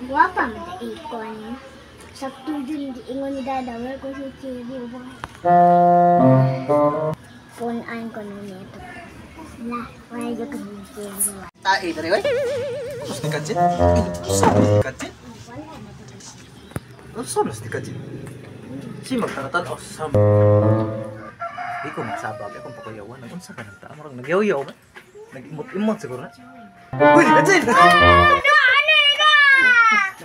Guwapa man ta ko ni. Sakto jud ingon ni Dada, wala ko si Cherry ba. Punan ko na nito. La, wala jud ko si Cherry. Tae diri oy. Tapos ni Kajit. Sa ni Kajit. Unsa man si Kajit? Si magtaratan sa di ko magsabag akong pakuyawan. Unsa ka nang taa? Murag nagyaw-yaw ba? Nag-imot-imot siguro na. Uy, Kajit! Ano ano ka?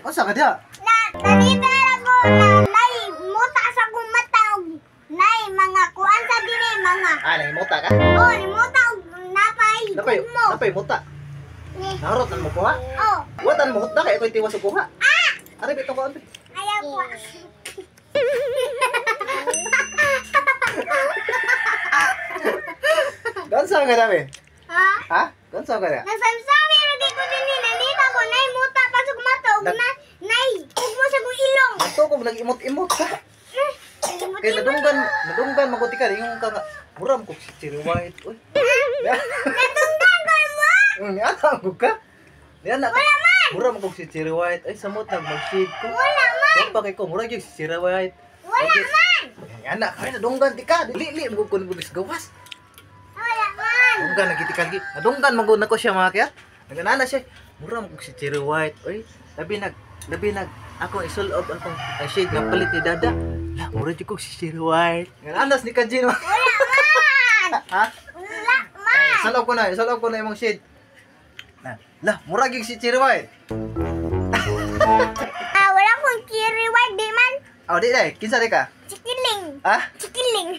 Unsa ka diha? Na, nalita ko na nay muta sa kong mata og nay mga kuan sa dinhi mga. Ah, nangimota ka? Oh, ni muta og napay Napay, mo. napay muta. Ni. Naharot na mo kuha. Oh, Watan mo hutda kay ako'y tiwas og kuha. Ah! Ari bitaw ko ante. Ayaw ko. Gansa ka dami? Ha? Ha? Gansa ka dami? Nasamsami lagi ko dinhi, nalita ko nay muta pa sa kong mata og na nay ugmo sa kong ilong. Ato ko nag-imot-imot ka. Kay nadunggan, nadunggan maguti ka ingon ka nga muram ko si Cherry White. Uy. Nadunggan ko mo. Ana ko ka. Niana ka. Wala man. Muram ko si Cherry White. Ay samot nag mag-shade ko. Wala man. Wa pa kay ko murag yung si Cherry White. Wala man. Ana kay nadunggan ti ka. Dili li mo ko ni gawas. Wala man. Nadunggan lagi ti ka lagi. Nadunggan man gud nako siya mga kaya. Naganana siya. Muram ko si Cherry White. Uy, labi nag ako isulob akong ang shade nga palit ni Dada. La, murag jud ko si Cherry White. Ngananas ni Kajin. Wala man. Ha? Wala man. Isalob ko na imong shade. Na, lah, murag yung si Cherry White. Ah, wala kong Cherry White di man. Oh, di dai, kinsa di ka? Chikiling. Ah? Chikiling.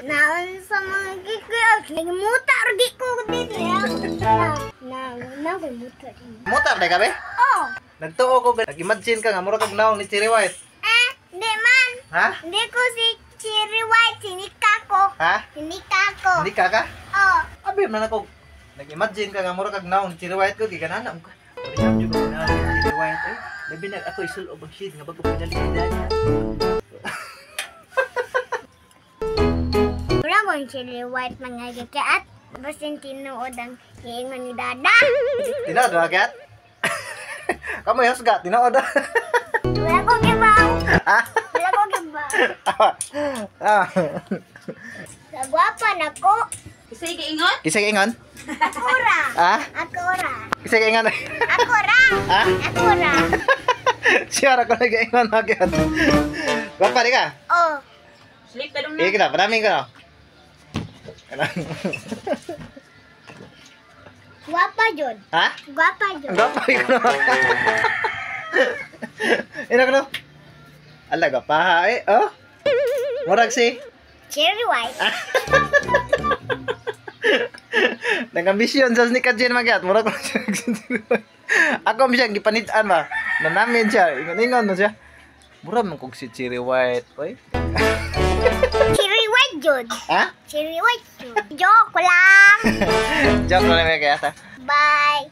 Naon sa mga gikyo, nagmuta rgi ko dito ya. Na, na, na, muta. Motor dai ka be? Oh, Nagtuo ko, nag-imagine ka nga murag kag naong ni Cherry White. Eh, di man. Ha? Hindi ko si Cherry White, sinika ko. Ha? Sinika ko. Hindi ka ka? Oh, Abi man ako nag-imagine ka nga murag kag naong ni Cherry White ko giganana mo ka. Murag jud ko naong ni Cherry White. Eh, labi nag ako isulob ang shade nga bago pinali ni Dada. Wala kong Cherry White mga gikyo at basin tinuod ang hiingon ni Dada. Tinuod ba kat? Kamu husga, tinuod. Wala kong gibaw. Ha? Wala kong gibaw. Ah. Sa gwapa na ko. Kasi giingon? Kinsa ka ingon? Ako ra. Ah? Ako ra. Kinsa ka ingon? Ako ra. Ha? Ako ra. Siya ra ko nag-ingon na gyud. Gwapa di ka? Oh. Sleep ka dong na. Eh, kita, padami ka. Gwapa jud. Ha? Gwapa jud. Ang gwapa ko na. Ina ko no? Ala, gwapa ha eh. Oh. Murag si. Cherry White. Nag-ambisyon sa ni Kajin magyat. Murag ko siya. Ako siya gipanitan ba. Nanamin siya. Ingon-ingon na siya. Murag man kog si Cherry White. Oy. Cherry White jud. Ha? Cherry White jud. Joke lang. Joke lang naman kaya sa. Bye.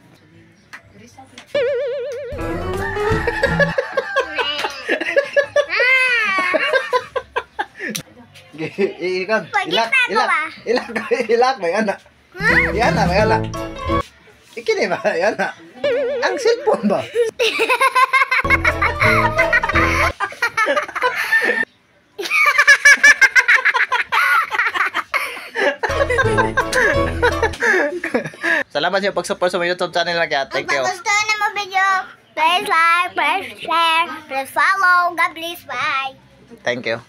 Ikan. Ilak, Pagkita ko ilak. ba? Ilak, ilak may ana. Huh? Yan na, may ana. Ikini ba? Yan na. Ang cellphone ba? Salamat sa pag-support sa my YouTube channel na kaya. Thank you. Kung gusto na mo video, please like, please share, please follow. God bless. Bye. Thank you.